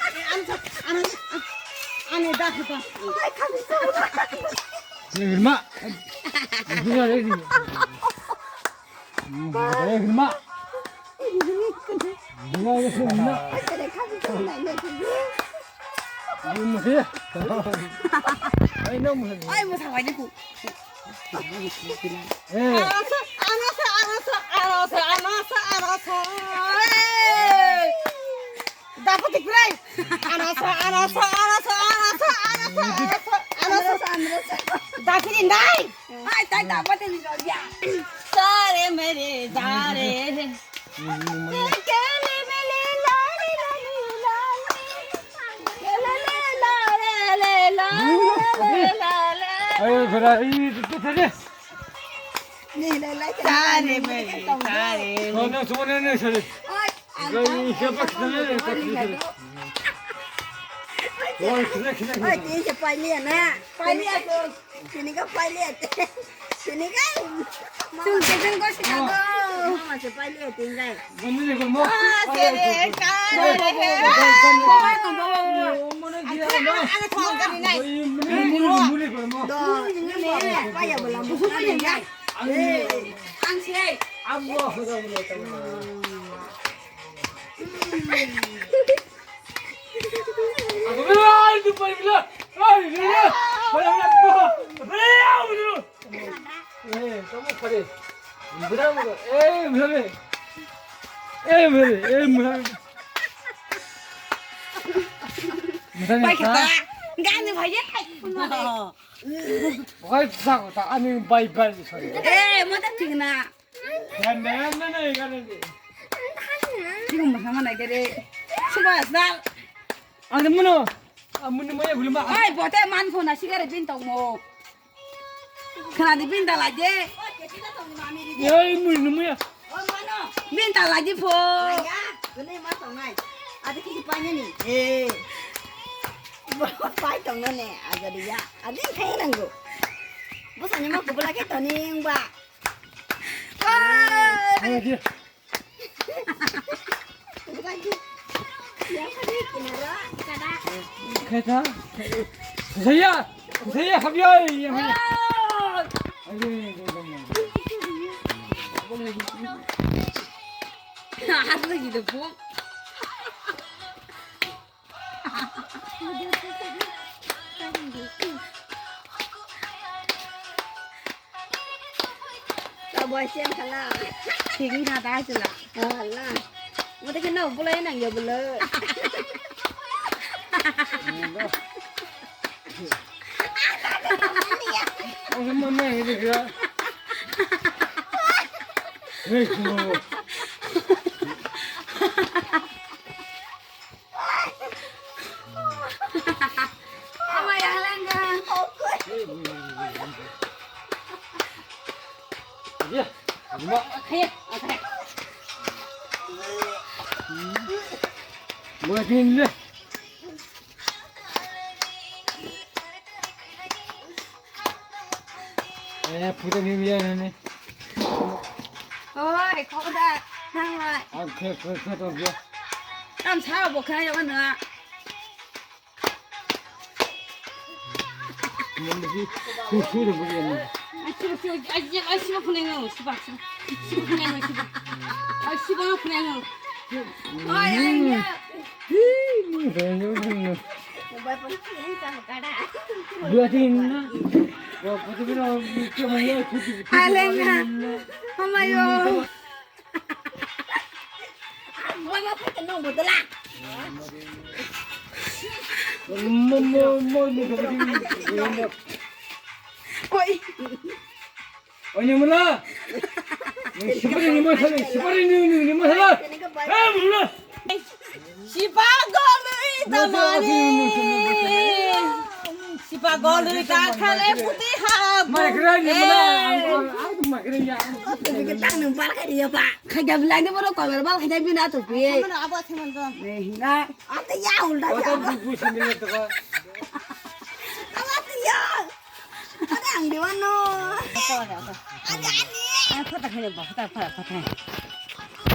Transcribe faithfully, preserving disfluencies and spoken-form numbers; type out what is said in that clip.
Ano sa, ano, ano, da kita. Ay, kami sa. Ini rumah. Ini rumah. Ini rumah. Ini rumah. Ay, kami sa. Ini rumah. Ay, no, ay, mo sa, ay, ko. Eh. Anasa, anasa, anasa, anasa, anasa, anasa. Hey! Dapat dikrai. Anasa, anasa, anasa, anasa, anasa, anasa, anasa. Dapat indai. Hai, tai dapat ini dia. Sare mere, dare. Ayo, bera, ini tutup saja. Ni, lai, lai, Tare lai, mere, lai, tare. No, no, semua ni, ni, sorry. Ai, Gari siapa kesana, tak kesana. Oh, kesana, kesana, Ai, kesana. Ini siapa ini ya, nak? Ini kan, ini kan pilot. Ini kan. Mama, sejeng kau sih kagak. Mama, siapa ini ya, tinggal. Mana ni, kamu? Ah, sere, kare, he. Bawa, bawa, bawa. Mana dia, Anak, mana? Anak, bawa, kami naik. Ini, ini, ini, ini, kamu. Doh, ini, ini, apa ya, belum. Ini, ini. Eh, ang sih. Abu, abu, abu, abu. Bai kata, gani bhai ye. Bai sa kata ani bai bai sa. Eh, mo ta thik na. Thik mo sama nai kere. Subas dal. Ang muno. Ang muno maya gulma. Ai, bote man phone na sigare bin tong mo. Khana di bin da la je. Ei, muno maya. Bin da la je pho. Ya, gune ma tong nai. Adi ki pa ni. Eh. Pai tong ne, aja dia. Adi khai nanggo. Bubula khe toni wngba. Hai, dia. Khe ta. Saya, saya habya, ya habya. Ayo, ayo, ayo, ayo. Har lagi de bu. Taboi siyan khala. Thik wngkha da chwla. Oh, hala. Mothe khe no bulai nang ya bulo. Oh, mama, ini dia. Hei, semua. Ama ya lenga. Dia, ama. Akhir, akhir. Buat ini deh. Eh, puta ni biar ni. Oi, kau dah, nang lah. Aku ke, ke, ke, tu dia. Tam sa bo kena jawa na. Mesti khusus dia punya ni. Ai, siapa, siapa, ai, siapa, ai, siapa punya ni? Siapa, siapa, siapa punya ni? Siapa? Ai, siapa punya ni? Oi, ai, ya. Alenga. Hamayo. Koi. Oye, mula. Sipari ni masala, sipari ni, ni, ni masala. Eh, mula. Sipa golui tamani. Sipa golui ta khale puti ha. Makra ni mula. Ai, makra ya. Kita nang bar kari ya, Pak. Kaya belanja baru kau bar kaya bina tu pi. Mana apa sih mantu? Nih, enggak. Ate ya ulta ya. Apa tu sini tu? Apa tu ya? Ada yang di mana? Ada, ada. Ada, ada. Ayo, foto kene ba, foto, foto, foto.